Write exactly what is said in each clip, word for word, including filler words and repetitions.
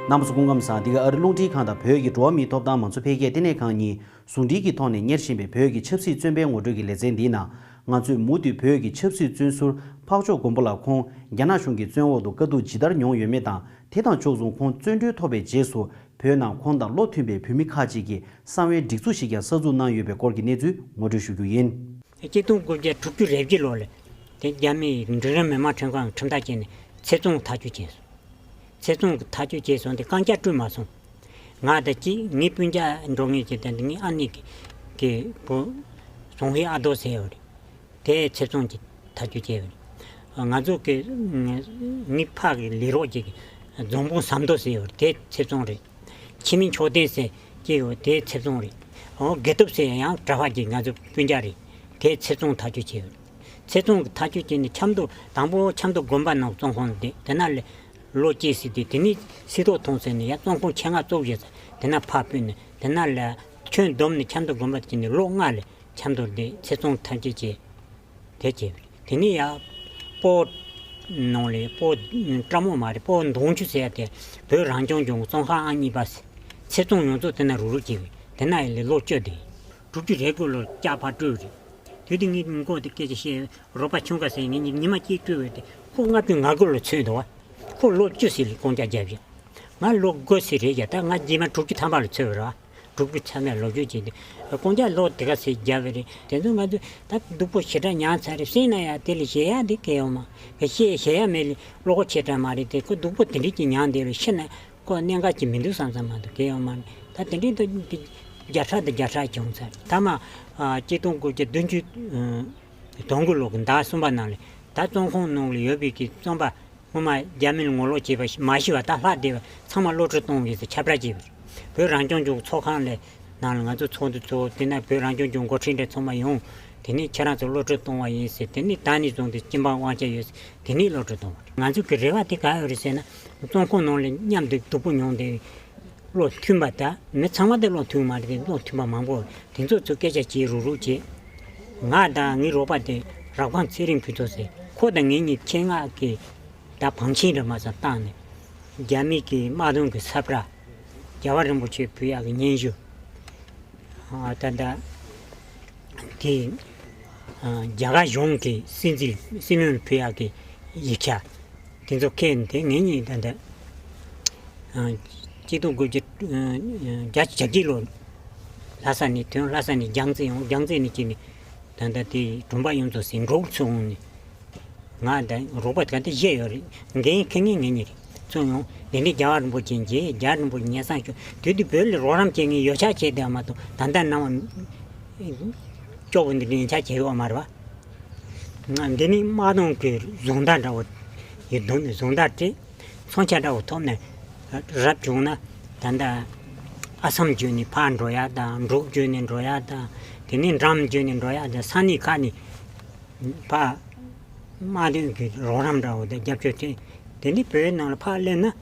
རྣམ་པ་ཚོ་སྐུ་ཁམས་བཟང་། འདི་ག་ཨ་རི་རླུང་འཕྲིན་ཁང་དང་བོད་ཀྱི་འགྲོ་བ་མིའི་ཐོབ་ཐང་མང་གཙོ་འཕེལ་རྒྱས་ལྟེ་གནས་ཁང་གཉིས་ཟུང་འབྲེལ་གྱི་ཐོག་ནས་གཉེར་བཞིན་པའི་བོད་ཀྱི་ཆབ་སྲིད་བཙོན་པའི་ངོ་སྤྲོད་ཀྱི་ལེ་ཚན་འདིའི་ནང་། ང་ཚོས་མུ་མཐུད་བོད་ཀྱི་ཆབ་སྲིད་བཙོན་ཟུར་འཕགས་མཆོག་མགོན་པོ་ལགས་ཁོང་རྒྱ་ནག་གཞུང་གི་བཙོན་འོག་ཏུ་དཀའ་སྡུག་ཇི་ལྟར་མྱོང་ཡོད་མེད་དང་། དེ་དང་ཕྱོགས་མཚུངས་ཁོང་བཙོན་གྲོལ་ཐོབ་པའི་རྗེས་སུ་བོད་ནང་ཁོང་དང་བློ་མཐུན་པའི་བོད་མི་ཁག་ཅིག་གིས་གསང་བའི་སྒྲིག་འཛུགས་ཤིག་ཀྱང་གསར་འཛུགས་གནང་ཡོད་པའི་སྐོར་གྱི་གནས་ཚུལ་ངོ་སྤྲོད་ཞུ་རྒྱུ་ཡིན། ཆིག་སྟོང་དགུ་བརྒྱ་དྲུག་ཅུ་རེ་བརྒྱད་ལོ་ལ་དེ་རྒྱ་མིའི་འབྲིང་རིམ་མི་དམངས་ཁྲིམས་ཁང་ཁྲིམས་ཐག་བཅད་ནས་ཚེ་བཙོན་ཐག་གཅོད་བྱས་སོང་། ཚེ་བཙོན་གྱི་ཐག་གཅོད་བྱས་སོང་། དེ་རྐང་རྐྱང་སྤྲོད་མ་སོང་། ང་དང་གཅིག་ངའི་སྤུན་ཀྱག་འགྲོ་མཁན་གྱི་དེ་ངའི་ཨ་ནེ་གི་གི་བུ་ཟུང་ཧི་ཨ་རྡོ་ཟེར་ཡོད་རེད། དེ་ཚེ་བཙོན་གྱི་ཐག་གཅོད་བྱས་ཡོད་རེད། ང་ཚོ་གི་ངའི་ཕ་གི་ལས་རོགས་ཅིག་རྫོང་དཔོན་ཟམ་རྡོ་ཟེར་ཡོད་རེད། དེ་ཚེ་བཙོན་རེད། འཆི་མེད་མཆོག་ལྡན་ཟེར་སྐྱེས་ཡོད། དེ་ཚེ་བཙོན་རེད། འོ་དགེ་སྟོབས་ཟེར་ཡང་གྲྭ་པ་གཅིག་ང་ཚོ་སྤུན་ཀྱག་རེད། དེ་ཚེ་བཙོན་ཐག་གཅོད་བྱས་ཡོད། ཚེ་བཙོན་གྱི་ཐག་གཅོད་བྱས་ནས་ཆབ་མདོ་དང་པོ་ཆབ་མདོ་དགོན་པ་ནང་བཙོན་ཁང་བསྡད། དེ་ན་ལས་ལོ་གཅིག་ཟིན་ཏེ། དེ་ནས་སྲིད་ཐོག་ཐོན་ཟེར་ནས་ཡར་བཙོན་ཁང་ཆེད་མངགས་བཙུགས་བྱས་ཙང་དེ་ན་ཕར་ཕུད་ནས་དེ་ན་ལས་ཁྱོན་བསྡོམས་ནས་ཆབ་མདོ་དགོན་པ་དེ་ནས་ལོ་ལྔ་ལས་ཆབ་མདོར་བསྡད། ཚེ་བཙོན་ཐག་གཅོད་བྱས། དེ་བྱས། དེ་ནས་ཡར་སྤོ་ནང་ལས་སྤོ་སྤྲ་མོ་མ་རེད། སྤོ་མདོང་ཆུ་ཟེར་ཡ་དེ་བོད་རང་སྐྱོང་ལྗོངས་བཙོན་ཁང་ཨང་གཉིས་པ་ཟེར། ཚེ་བཙོན་ཡོངས་རྫོགས་དེ་ན་རུག་རུག་བྱས་པས་དེ་ན་ཡ་ལས་ལོ་བཅུ་བསྡད། དྲུག་ཅུ་རེ་དགུ་ལོར་ལྕགས་ཕག་སྤྲུལ་རེད། དུས་དེ་ངའི་མགོ་དེ་སྐད་ཆ་བཤད། རོགས་པ་ཆུང་ཁ་ཟེར་ངས་ཉི་མ་གཅིག་སྤྲུལ་བས་དེ་ཁོ་ལྔ་བཅུ་ང་དགུ་ལོ་ཚོད་འདུག་བ། ཁོ་ལོ་བཅུ་ཟིན་ལས་རྐང་རྐྱང་རྒྱབ་ཡོད། ང་ལོ་དགུ་ཟིན་རེད་ཀྱང་ད་ང་རྗེས་མ་དྲུག་ཅུ་ཐམ་པ་ལ་ཚོད་ར། དྲུག་ཅུ་ཐམ་པ་ལོ་རྒྱུས་བྱས་ཏེ་རྐང་རྐྱང་ལོ་དེ་ག་ཟིན་རྒྱབ་པ་རེད། དེ་ཚོ་ང་ཚོ་ད་སྡུག་པོ་ཞེ་དྲག་མྱངས་ཚར་རེད། བཤད་ན་ཡང་དེ་ལས་བཤད་ཡ་དེ་གལ་ཡོད་མ་རེད། བཤད་བཤད་ཡ་མེད་ལས་བློ་ཁོག་ཆེ་དྲགས་མ་རེད་དེ། ཁོ་སྡུག་པོ་དེ་འདྲས་ཀྱི་མྱངས་བསྡད་པ་ཤི་ན། ཁོ་གནད་འགག་ཅིག་མི་འདུག་བསམ་བསམ་མ་གཏོགས་གལ་ཡོད་མ་རེད། ད་དེ་འདྲའི་འདུག་འདི་བརྒྱ་ཕྲག་དང་བརྒྱ་ཕྲག་བྱུང་ཚར། ད་མ་ཨ་གཅིག་སྟོང་དགུ་བརྒྱ་བདུན་ཅུ་དོན་དགུ་ལོ་གི་ཟླ་གསུམ་པ་ནང་ལ་ད་བཙོན་ཁང་ནང་ལ་ཡོད་པའི་གི་བཙོན་པ་སྔོན་མ་རྒྱ་མི་ལ་ངོ་ལོག་བྱས་པ་མ་ཤི་བ་ད་ལྷག་བསྡད་པ་ཚང་མ་གློད་བཀྲོལ་གཏོང་དགོས་ཟེར་ཁྱབ་བསྒྲགས་བྱས་པ་རེད། བོད་རང་སྐྱོང་ལྗོངས་ཚོགས་ཁང་ལ་ནང་ལ་ང་ཚོ་ཚོགས་འདུ་ཚོགས། དེ་ནས་བོད་རང་སྐྱོང་ལྗོངས་འགོ་ཁྲིད་འདྲ་ཚང་མ་ཡོང་། དེ་ནས་ཁྱེད་རང་ཚོ་གློད་བཀྲོལ་གཏོང་བ་ཡིན་ཟེར། དེ་ནས་ད་ནས་བཟུང་སྟེ་སྤྱི་འབངས་དབང་ཆ་ཡོད་ཟེར། དེ་ནས་གློད་བཀྲོལ་གཏོང་བ་རེད། ང་ཚོ་གི་རེ་བ་དེ་ག་ཡོད་རེད་ཟེར་ན། བཙོན་ཁང་ནང་ལ་མཉམ་དུ་སྡུག་པོ་མྱོང་བསྡད་བློ་མཐུན་པ། ད་མི་ཚང་མ་དེ་བློ་མཐུན་མ་རེད་དེ། བློ་མཐུན་པ་མང་པོ་དེ་ཚོ་ཚོ་སྐད་ཆ་བྱེད་རུག་རུག་བྱེད། ང་དང་ངའི་རོགས་པ་དེ་རག་པ་ཚེ་རིང་ཕུན་ཚོགས་ཟེར། ཁོ་དང་ངེད་གཉིས་ཆེད་མངགས་ཀྱིས་ད་བང་ཆེན་འདྲ་མ་ཙམ་བཏང་ནས་རྒྱ་མི་གི་དམག་དོན་གྱི་ས་བཀྲ། རྒྱལ་བ་རིན་པོ་ཆེ་ཕུལ་ཡག་གི་སྙན་ཞུ། ཨ་ད་ལྟ་དེ་ཨ་རྒྱ་གར་གཞུང་གི་སྲིད་འཛིན་སྲིད་བློན་ཕུལ་ཡག་གི་ཡིག་ཆ་དེ་ཚོ་ཁྱེར་ནས་དེ་ངེད་གཉིས་ད་ལྟ་ཨ་གཅིག་སྟོང་དགུ་བརྒྱ་ཨ་བརྒྱད་ཅུ་གྱ་གཅིག་ལོ་ལྷ་ས་ནས་ཐོན། ལྷ་ས་ནས་རྒྱལ་རྩེ་ཡོང་། རྒྱལ་རྩེ་ནས་ཅི་ནས་ད་ལྟ་དེ་གྲོང་པ་ཡོངས་རྫོགས་སེང་འབྲོག་ཚུར་འོང་ནས། ང་དང་རོགས་པ་ག་དེ་བཞི་ཡོད་རེད། འགན་འཁྱེར་མཁན་ངེད་གཉིས་རེད། ཚུར་ཡོང་། དེ་ནས་རྒྱལ་བ་རིན་པོ་ཆེ་མཇལ། རྒྱལ་བ་རིན་པོ་ཆེ་སྙན་སེང་ཞུ། དུས་དུས་བོད་ལ་རོགས་རམ་བྱེད་མཁན་ཡོད་ཆགས་བྱས་བསྡད་པ་མ་གཏོགས་ད་ལྟ་ནང་བ་སྐྱོ་བོ་འདི་འདྲ་ཡིན་ཆགས་བྱས་ཡོད་མ་རེད་བ། ང་འདི་ནི་དམག་དོན་གྱི་བཟུང་བརྡ་འདྲ་བོ་ཡིན་འདུག་ནས་བཟུང་བརྡ་སྤྲད། མཚོན་ཆ་འདྲ་བོ་ཐོབ་ནས་རབ་བྱུང་ན་ད་ལྟ་ཨ་སམ་བརྒྱུད་ནས་ཕར་འགྲོ་ཡ་དང་། འབྲུག་བརྒྱུད་ནས་འགྲོ་ཡ་དང་། དེ་ནས་འགྲམ་བརྒྱུད་ནས་འགྲོ་ཡ་དང་། ས་གནས་ཁག་ནས་ཕར་དམག་དོན་གྱི་རོགས་རམ་འདྲ་བོ་དང་རྒྱབ་སྐྱོར་ཐོན། དེ་ནས་བོད་ནང་ལ་ཕར་སླེབས་ན་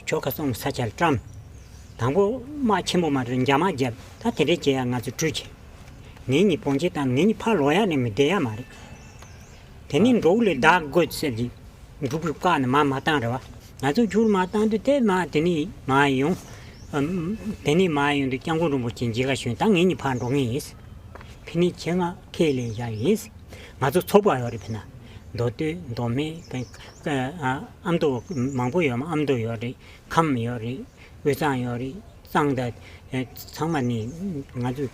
ཆོལ་ཁ་གསུམ་ས་ཆར་བཀྲམ། དང་པོ་དམག་ཆེན་པོ་མ་རེད། འཇབ་དམག་བརྒྱབ། ད་དེ་འདྲས་བྱེད་ཡ་ང་ཚོ་གྲོས་བྱས། ངེད་གཉིས་དཔུང་ཆེན་བཏང་། ངེད་གཉིས་ཕར་ལོག་ཡ་ནི་མི་བསྡད་ཡ་མ་རེད། དེ་ནས་འབྲོག་ལས་བདག་དགོས་ཟེར་གྱི་འབྲུག་པའི་བཀའ་ནི་མར་མ་བཏང་རེད་བ། ང་ཚོ་ཁྱུར་མ་བཏང་དུས་དེ་མ་དེ་ནས་མ་ཡོང་། ཨམ། དེ་ནས་མ་ཡོང་དུས་སྐྱབས་མགོན་རིན་པོ་ཆེ་མཇལ་ཁ་ཞུས། ད་ངེད་གཉིས་ཕར་འགྲོ་ངེས་ཡིན། ཕི་ནི་ཁྱེད་ང་ཁས་ལེན་བཞག་ཡིན། ང་ཚོ་ཚོགས་པ་ཡོད་རེད། ཕི་ན་མདོ་སྟོད་མདོ་སྨད་ཨ་ཨ་མདོ་མང་པོ་ཡོད་མ། ཨ་མདོ་ཡོད་རེད། ཁམས་ཡོད་རེད། དབུས་གཙང་ཡོད་རེད། གཙང་ད་ཚང་མ་ནས་ང་ཚོ་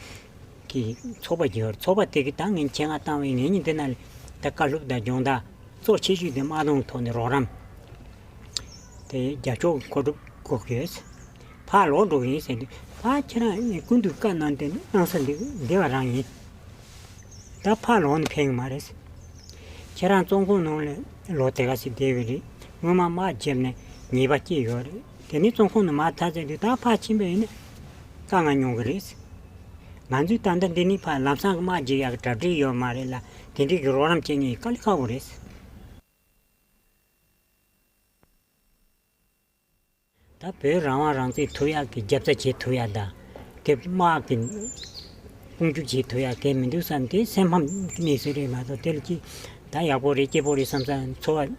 གི་ཚོགས་པ་ཅིག་ཡོད་རེད། ཚོགས་པ་དེ་གི་ད་ངས་ཆེད་མངགས་བཏང་བའི་ངེད་གཉིས་འདི་ན་ད་བཀའ་སློབ་དང་སྦྱོང་བརྡར་གཙོ་ཆེ་ཤོས་དེ་དམག་དོན་ཐོག་ནས་རོགས་རམ་དེ་རྒྱབ་སྐྱོར་གྱི་གོ་སྒྲུབ་དགོས་ཀྱི་ཡོད། ཕར་ལོག་འགྲོ་གི་ཡིན་ཟེར་དུས། ཕར་ཁྱེད་རང་ཀུན་ཏུ་བཀའ་གནང་དེ་གནང་ས་འདི་བདེ་བ་རང་ཡིན། ད་ཕར་ལོག་ནས་ཕན་གི་མ་རེད། ཁྱེད་རང་བཙོན་ཁང་ནང་ལ་ལོ་དེ་ག་ཞིག་བསྡད་པ་རེད། སྔོན་མ་དམག་བརྒྱབ་ནས་ཉེས་པ་སྐྱེས་ཡོད་རེད། དེ་ནས་བཙོན་ཁང་ནས་མར་ཐར་ཚར་དུས་ད་ཕར་ཕྱིན་པ་ཡིན་ན་དཀའ་ངལ་མྱོང་གི་རེད། ང་ཚོས་ད་ལྟ་འདི་ནས་ཕར་ལམ་སང་གི་དམག་རྒྱག་ཡག་གི་གྲ་སྒྲིག་ཡོད་མ་རེད་ལ། དེ་འདྲའི་གི་རོགས་རམ་བྱེད་མཁན་དཀའ་ལས་ཁག་པོ་རེད། ད་བོད་རང་དབང་རང་བཙན་ཐོབ་ཡག་གི་རྒྱབ་རྩ་བྱེད་ཐུབ་ཡག་དང་། དེ་དམག་གི་དཔུང་འཇུག་བྱེད་ཐུབ་ཡག་གལ་མི་འདུག་བསམ་སྟེ་སེམས་ཕམ་གནས་ཚུལ་རེད་མ་གཏོགས། དེ་ལ་ཅི་ད་ཡག་པོ་རེད་སྐྱིད་པོ་རེད་བསམ་བསམ་ཚོར་བ་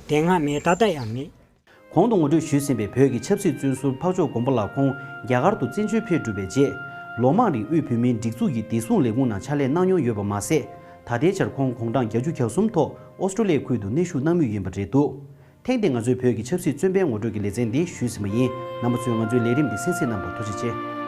དེ་སྔ་མེད། ད་ལྟ་ཡང་མེད། གོང་དུ་ངོ་སྤྲོད་ཞུས་ཟིན་པའི་བོད་ཀྱི་ཆབ་སྲིད་བཙོན་ཟུར་འཕགས་མཆོག་མགོན་པོ་ལགས་ཁོང་རྒྱ་གར་དུ་བཙན་བྱོལ་ཕེབས་གྲུབ་པའི་རྗེས། ལོ་མང་རིང་དབུས་བོད་མིའི་སྒྲིག་འཛུགས་ཀྱི་བདེ་སྲུང་ལས་ཁུངས་ནང་ཕྱག་ལས་གནང་མྱོང་ཡོད་པ་མ་ཟད། ད་ལྟའི་ཆར་ཁོང་དགུང་གྲངས་བརྒྱད་ཅུ་གྱ་གསུམ་ཐོག་ཨོ་སི་ཀྲོ་ལི་ཡའི་ཁུལ་དུ་གནས་བཞུགས་གནང་མུས་ཡིན་པ་རེད་འདུག་ཐེངས་འདིའི་ང་ཚོའི་བོད་ཀྱི་ཆབ་སྲིད་བཙོན་པའི་ངོ་སྤྲོད་ཀྱི་ལེ་ཚན་འདི་ཞུས་ཟིན་པ་ཡིན། རྣམ་པ་ཚོས་ང་ཚོའི་ལས་རིམ་འདི་གསན་གཟིགས་གནང་བར་ཐུགས་རྗེ་ཆེ།